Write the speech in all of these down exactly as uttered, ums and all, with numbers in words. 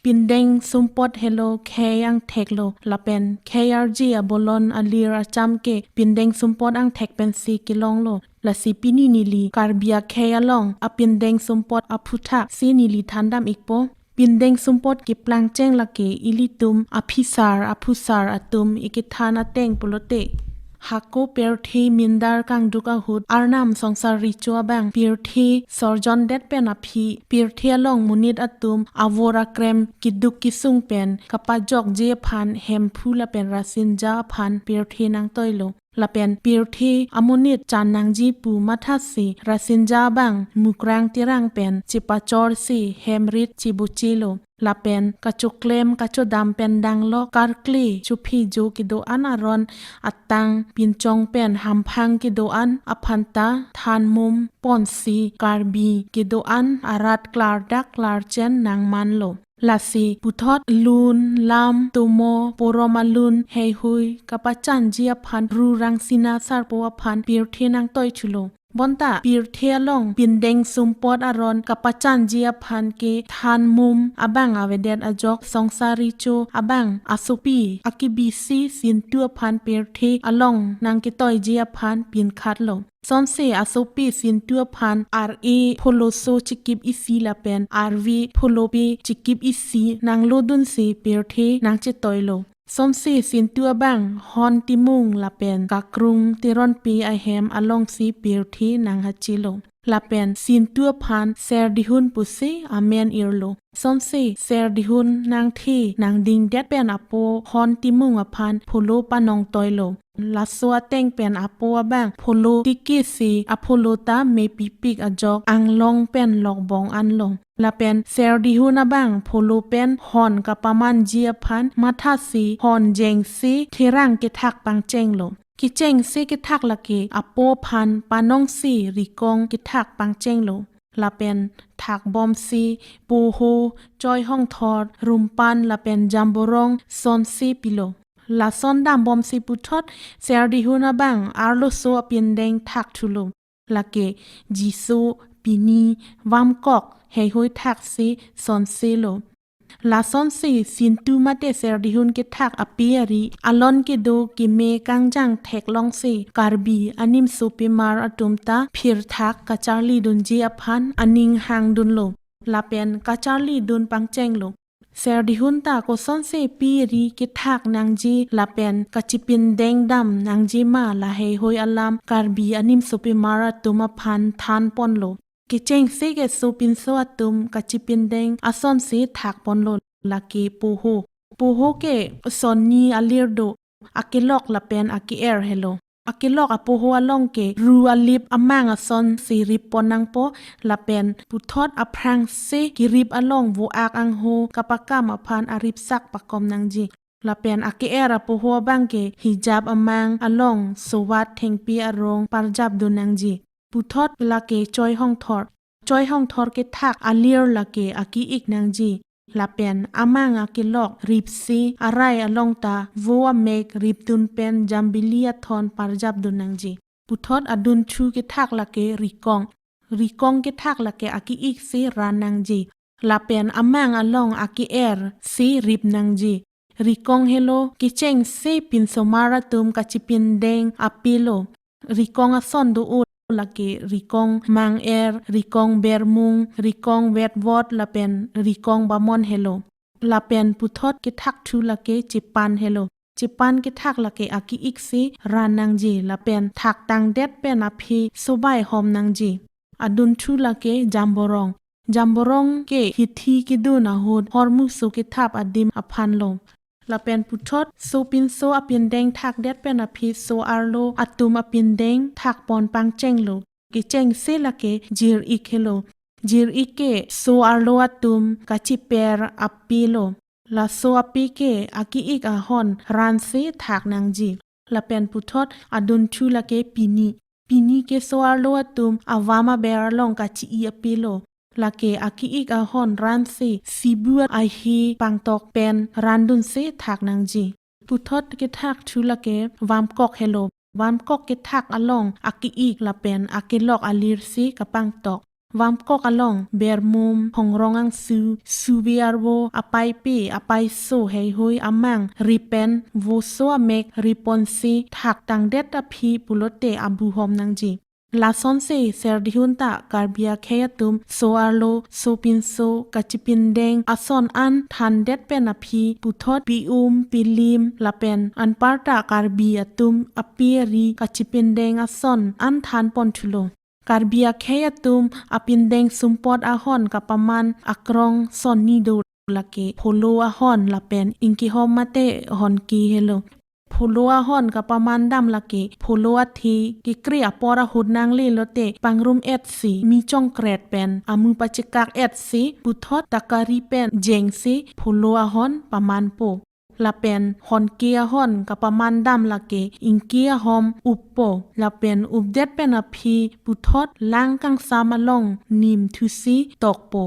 Pindeng sumpot helo khei angthek lo, lapen khei arje abolon alir acham ke pindeng sumpot angthek pensi kelong lo. Lasi pini neli Karbi akhei along apindeng sumpot aphuthak si neli thandam ikpo. Pindeng sumpot keplangcheng lake ilitum aphisar aphusar atum ikethan ateng pulote, hako pirthe mindar kangduk ahut Arnam Songsar Recho abang pirthe sorjon det pen aphi pirthe along monit atum avor akrem keduk kesung pen kapajokji aphan Hemphu lapen Rasinja aphan pirthe nangtoilo. Lapen pirthe amonit chan nangji pu mathasi Rasinja abang mukrang terang pen chepachorsi hem rit chebochelo. Lapen kachoklem kachodam pen danglok karkli chophi jo kedo-an aron atang pinchong pen hamphang kedo-an aphanta thanmum ponsi Karbi kedo-an arat klardak klarchen nangmanlo. Lasi puthot lun, lam, tomo, porom alun, heihui kapachanji aphan Ru Rangsina Sarpo aphan pirthe nangtoi thulo. Bonta pirthe along pindeng sumpot aron kapachanji aphan kethanmum abang avedet ajok Songsar Recho abang asopi akebisi Sintu aphan pirthe along nangketoiji aphan pinkhatlo. Sonsi asopi Sintu aphan ar-e pholoso chikip isi lapen arve pholope chikip isi nanglodunsi pirthe nangchetoilo. Sonsi Sintu abang Hon Timung lapen Kakrung Teronpi ahem alongsi pirthe nanghachelo. Lapen Sintu aphan Serdihun pusi amen irlo. Sonsi Serdihun nangthe nangdingdet pen apo Hon Timung aphan pholo panongtoilo. Laso ateng pen apo abang pholo tikisi apholo ta mepipik ajok anglong pen lokbong anlo. Lapen Serdihun abang pholo pen hon kapamanji aphan mathasi hon jengsi therang kethak pangchenglo. Kechengsi kethak lake apo aphan panongsi rikong kethak pangchenglo. Lapen thakbomsi poho, choihongthor, rumpan lapen jamborong sonsi pilo. Lason dambomsi puthot Serdihun abang arloso apindeng thak thulo. Lake Jiso, Pini, Vamkok, heihui thaksi sonselo. Lasonsi Sintu mate Serdihun kethak ape ari alon kedo keme kangjang theklongsi Karbi animsopimar atum ta phirthak kacharlidunji aphan aning hangdunlo. Lapen kacharlidun pangchenglo. Serdihun ta kosonsi pe ari kethak nangji lapen kachipindeng dam nangji ma laheihui alam Karbi animsopimar atum aphan thanponlo. Kechengsi ke sopinso atum kachipindeng asonsi thakponlo, lake poho. Poho ke sonni alir do, akelok lapen ake-er helo. Akelok apoho along ke ru alip amang asonsi rippon nangpo lapen puthot aphrangsi kerip along vo-ak angho kapakam aphan aripsak pakom nangji. Lapen ake-er apoho abang ke hijap amang along sowat thengpi arong parjapdun nangji. Puthot lake choihongthor. Choihongthor kethak alir lake ake-ik nangji. Lapen amang akelok ripsi arai along ta vo amek ripdun pen jambili athon parjapdun nangji. Puthot adunthu kethak lake rikong. Rikong kethak lake ake-ik si ran nangji. Lapen amang along ake-er si rip nangji. Rikong helo kechengsi pinsomar atum kachipindeng apelo. Rikong ason do-o, lake rikong mang-er, rikong bermung, rikong vetvot lapen rikong bamon helo. Lapen puthot kethakthu lake chepan helo. Chepan kethak lake ake-ik si ran nangji lapen thaktangdet pen aphi sobai hom nangji. Adunthu lake jamborong. Jamborong ke hithi kedun ahut hormuso kethap adim aphanlo. Lapen puthot sopinso apindeng thakdet pen aphi so-arlo atum apindeng thakpon pangchenglo. Kechengsi lake jir-ik helo. Jir-ik ke so-arlo atum kachiper apelo. Laso ape ke ake-ik ahon ransi thak nangji. Lapen puthot adunthu lake pini. Pini ke so-arlo atum avam aber along kachi-i apelo. Lake ake-ik ahon ransi sibu ahi pangtok pen randunsi thak nangji. Puthot kethakthu lake vamkok helo. Vamkok kethak along ake-ik lapen akelok alirsi kapangtok. Vamkok along Bermum, Hongrong Angsu, Subi Arvo, Apaipe, Apaiso heihui amang ripen voso amek riponsi thak tangdet aphi pulote abuhom nangji. Lasonsi Serdihun ta Karbi akhei atum so-arlo, sopinso, kachipindeng ason an thandet pen aphi puthot pi-um, pilim lapen anparta Karbi atum api ari kachipindeng ason an thanpon thulo. Karbi akhei atum apindeng sumpot ahon kapaman akrong sonni do, lake pholo ahon lapen ingkihom mate honke helo. Pholo ahon kapaman dam lake pholo athe kekre apor ahut nangle lote pangrum etsi mi chongkret pen amu pachekak etsi puthot takari pen jengsi pholo ahon pamanpo. Lapen honke ahon kapaman dam lake ingke ahom uppo. Lapen updet pen aphi puthot lang kangsam along nim thusi tokpo.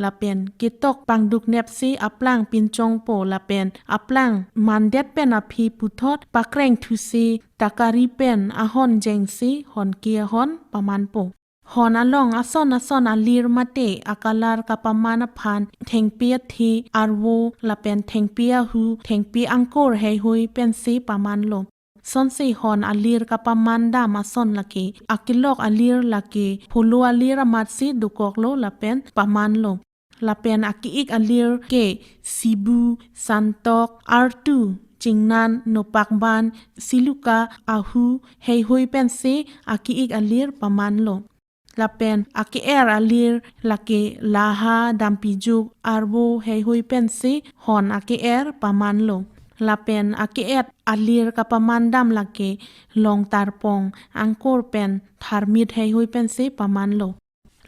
Lapen ketok pangduknepsi aplang pinchongpo lapen aplang mandet pen aphi puthot pakreng thusi takari pen ahon jengsi honke ahon pamanpo. Hon along ason ason alir mate akalar kapaman aphan thengpi athe, arvo lapen thengpi ahu, thengpi angkur heihui pensi pamanlo. Sonsi hon alir kapaman dam ason lake akilok alir lake pholo alir amatsi dokoklo lapen pamanlo. Lapen ake-ik alir ke sibu, santok, artu, chingnan, nopakban, siluka, ahu heihui pensi ake-ik alir pamanlo. Lapen ake-er alir lake laha, dampijuk, arvo heihui pensi hon ake-er pamanlo. Lapen ake-et alir kapaman dam lake longtarpong, angkur pen tharmit heihui pensi pamanlo.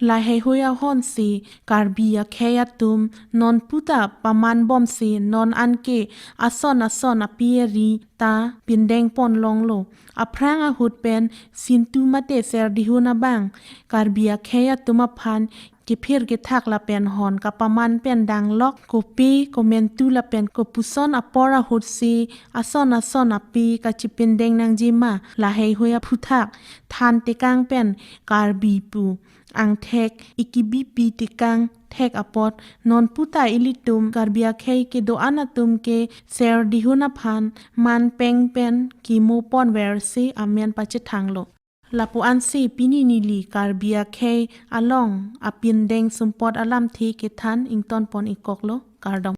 La heihui ahonsi Karbi akhei atum non puta pamanbomsi non anke ason ason api ari ta pindengpon longlo. Aphrang ahut pen Sintu mate Serdihun abang Karbi akhei atum aphan kephir kethak lapen hon kapaman pen danglok kopi komentu lapen kopuson apor ahutsi ason ason api kachipindeng nangjima, la heihui aphuthak than tekang pen Karbi pu angthek ikibipi tekang thek apot non puta ilitum Karbi akhei kedo-an atum ke Serdihun aphan manpeng pen kimo ponversi amen pachethanglo. Lapu ansi pini neli Karbi akhei along apindeng sumpot alamthe kethan ingtonpon-ikkoklo. Kardom.